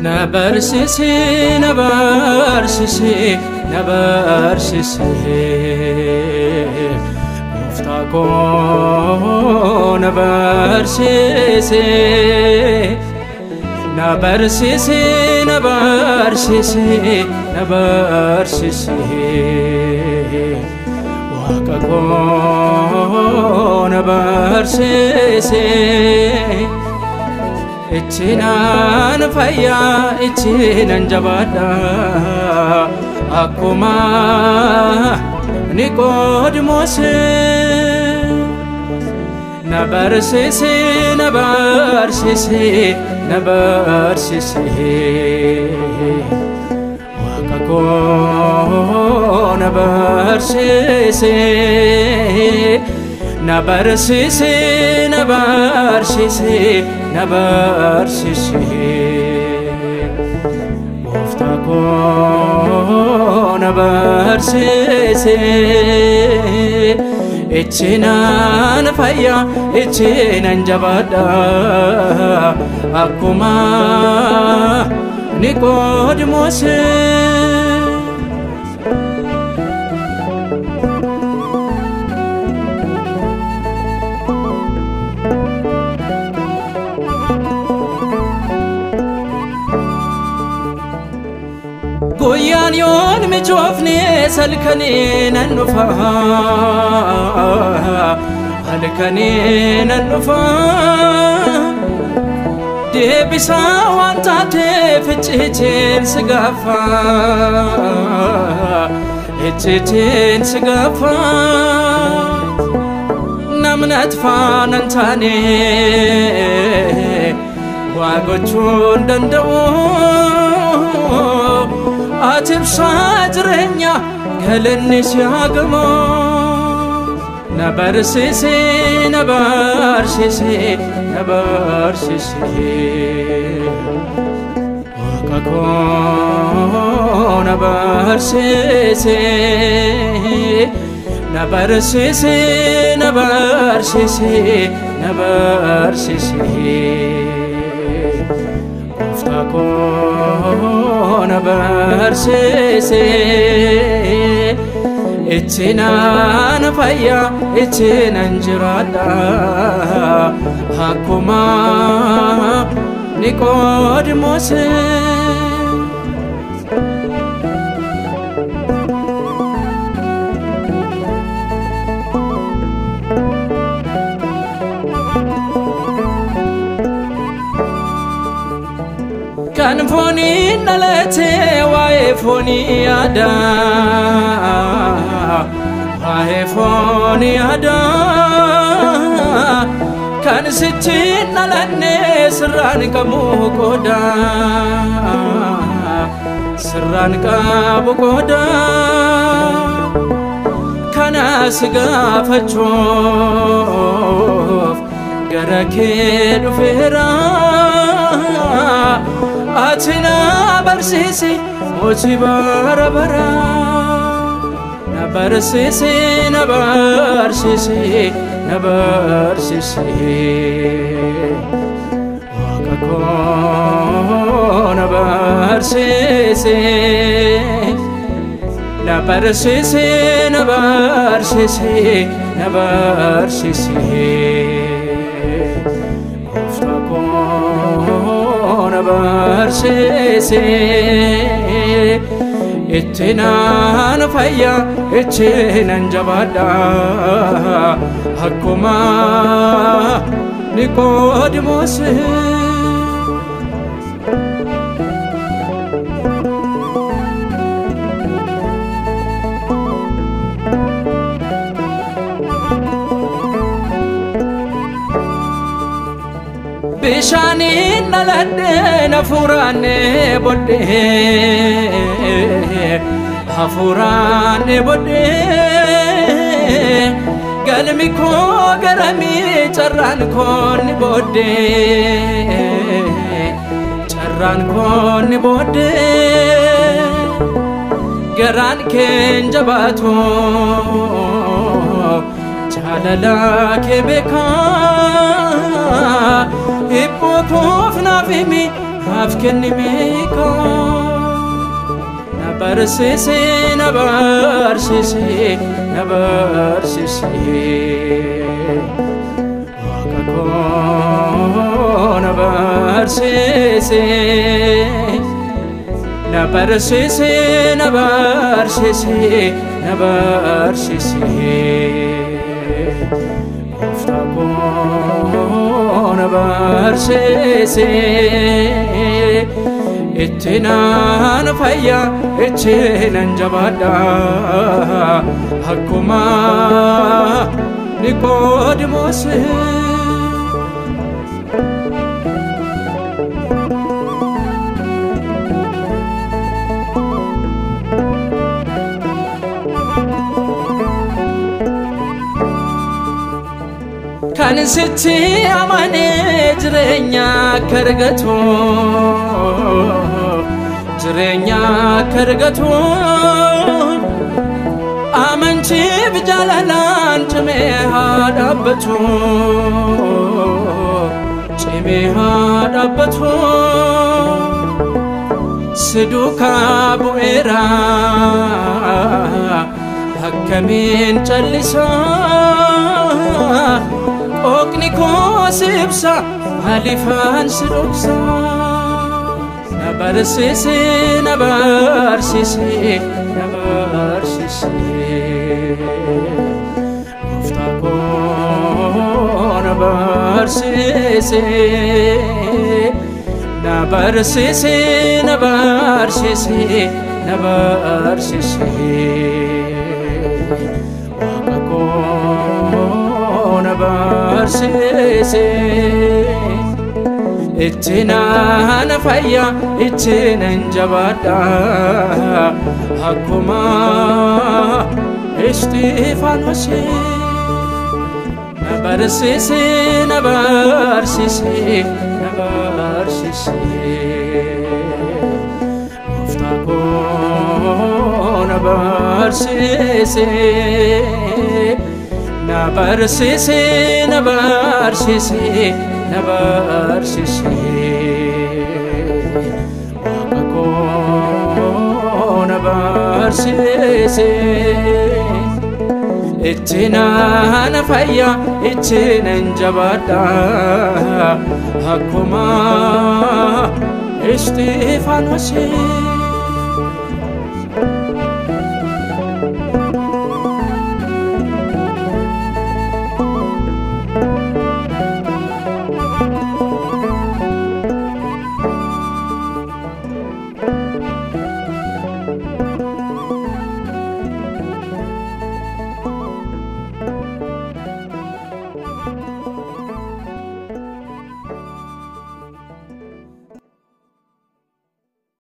Na barsisi, na barsisi, na barsisi, Gooftaa koo na barsisi. Na barsisi, na barsisi, na barsisi, Waaqa koo na barsisi. Ittiinaan fayyaa, ittiinan jabaadha, akkuma Niqoodimoos. Na barsiisi, na barsiisi, na barsiisi, Waaqa koo na barsiisi. Na barsiisi, na barsiisi, na barsiisi, Gooftaa koo na barsiisi. Ittiinaan fayyaa, ittiinan jabaadha, akkuma Niqoodimoos. Guyyaan yoon mijoofne salkanii nan dhufa, halkanii nan dhufa. Deebisaa waan taateef icciitiin si gaafa, icciitiin si gaafa. Namnat faana hin taane waa gochuu hin danda'u. Ati ibsaa jireenya, galanni si haa gamu. Na barsiisi, na barsiisi, na barsiisi, Waaqa koo na barsiisi. Na barsiisi, na barsiisi, na barsiisi, Gooftaa koo na barsiisi. Ittiinaan fayyaa, ittiinan jiraadha, akkuma Niqoodimoos. Kan fooniin dhalate waa'ee foonii yaada, waa'ee foonii yaada. Kan sittiin dhalanne sirraan qabu qooda, sirraan qabu qooda. Kanas gaafachuuf gara kee dhufeera. Ati na barsiisi, mootii bara bara. Na barsiisi, na barsiisi, na barsiisi, Waaqa koo na barsiisi. Na barsiisi, na barsiisi, na barsiisi, Gooftaa koo na barsiisi. Ittiinaan fayyaa, ittiinan jabaadha, akkuma Niqoodimoos. Bishaaniin dhaladhee, hafuuraan bodhee, Hafuuraan dheebodhee galmi koo garamii carraan koo ni booddee carraan koo ni booddee garaan keen jabaatu jaalala kee beekaa hibboo koof naaf himi naaf kenni meekaa. Na barsiisi na barsiisi na barsiisi Waaqa koo na barsiisi na barsiisi na barsiisi na barsiisi Gooftaa koo na barsiisi. Itti naan fayya itti nan jabaadha akkuma Niqoodimoos. Kan sitti amanee jireenya akka argatu jireenya akka argatu amantiif jaalalaan cimee haa dhaabbatu cimee haa dhaabbatu si duukaa bu'eera akkamiin callisaa Qooqni koo si ibsa maaliifaan si dhoksa. Na barsiisi na barsiisi na barsiisi Gooftaa koo na barsiisi na barsiisi na barsiisi na barsiisi Waaqa koo na barsiisi. Itti naan fayya itti nan jabaadha akkuma Isxifaanos. Na barsiisi na barsiisi na barsiisi Gooftaa koo na barsiisi na barsiisi na barsiisi na barsiisi Waaqa koo na barsiisi. Itti naan fayya itti nan jabaadha akkuma Isxifaanos.